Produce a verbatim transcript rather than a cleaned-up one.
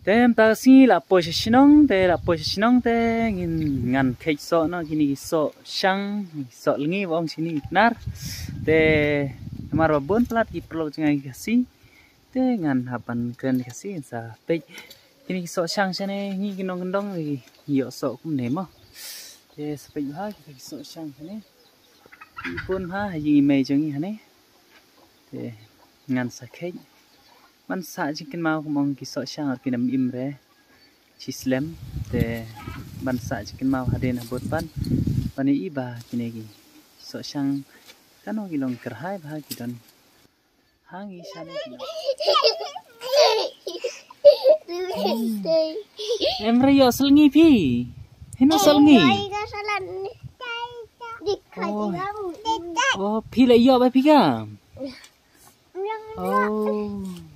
Te mynta ka sngi la poi sha shnong, te la poi sha shnong te ngin ngan kheit soh noh kine ki soh shang, soh lngi ba ong shini ki Pnar. Te namar ba bun palat ki paralok jong nga ki Khasi. Te ngan hap ban kren ki Khasi sa peit. Kine ki soh shang shane ngi ki nongkyndong ngi ïoh soh kumne mo. Te sa peit bha kita ki soh shang shane. Ki bun bha ha ïing i mei jong ngi hane. Te ngan sa kheit. Ban sah jingkynmaw kum ong ki soh shang ar ki nam im re. Shi slem te ban sah jingkynmaw hadien habud pat. Ban ïohi ba kine ki soh shang kano ki long kyrhai bha ki don. Ha ngi shane ki long. Em re ïoh soh lngi phi. Hino soh lngi? Oh. Oh, phi la ïoh ba phi ka? Oh.